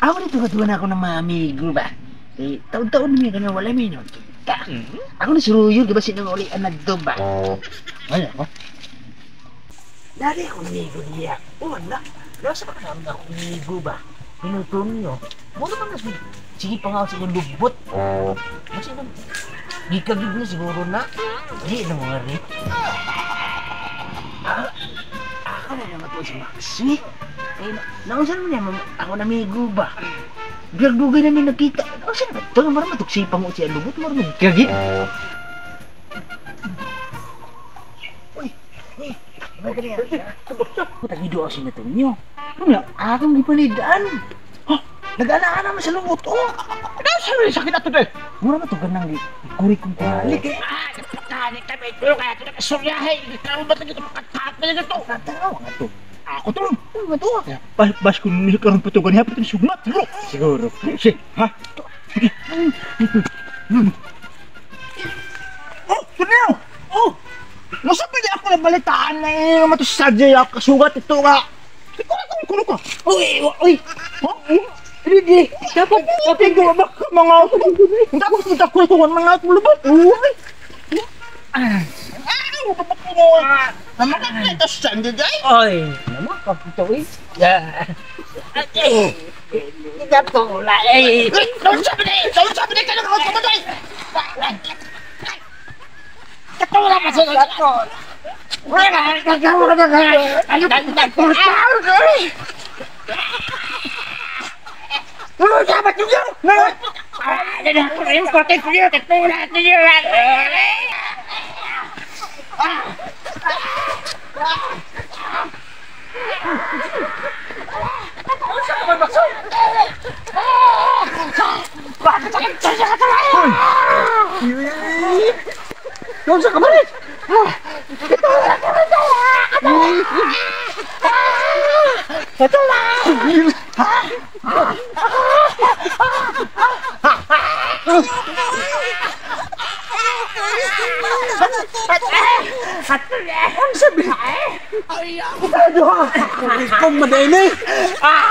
Ako nito katuwa na ako ng mga amigo ba? Eh, taon-taon namin kami wala may nakita. Ako na si Ruyo, di ba sinang uli ang nagdo ba? Ay, ako? Dari ako amigo niya. O, wala. Nasa pa namin ako amigo ba? Pinutom niyo. Muna man nas sige pa nga sa inyong lubot. Kasi nang gikagig na siguro na. Di na mga rin. Ako na naman ito si Maxi. Eh, nausan mo niya, ako na amigo ba? Biyag-dugay namin nakita. Nausan ba ito? Marang matuksipang mo siya lubot. Marang magkagig. Uy, uy. Tagido ako sinato niyo. Ano nga, akong ipanidaan. Ha? Nag-ana-ana man sa lubot, oh. Nasa rin sakit ato dahil. Mura ba ito ganang kuri kong kuhalik eh. Ah, napakanik kami. Pero kaya ito nakasuryahe. Ikaw ba ito makatapal na ito? Tataraw nga ito. Ako to. Ano ba ito? Bas kung nilikaroon pa ito ganyan, pati sugmat. Siguro. Si, ha? Oh, tuneo! Oh! Nasa pwede ako na balitaan na eh, matusadya kasugat ito nga. Ikaw na itong kulo ka. Uy, uy! Ha? Hindi, dapat, dapat ko ba mga auto? Dapat kita ko ito mga auto lubot. Uy! Ah! Namakakita sa sandi day? Oy, namakakita eh. Hindi ko wala eh. Don't sabi na eh! Don't sabi na kayo ng auto day! Katulad pa sa auto! Wala na! Nagkawa na na! Ano dapat niyo? Ay, ako tayo ha! Kung madali! Ah!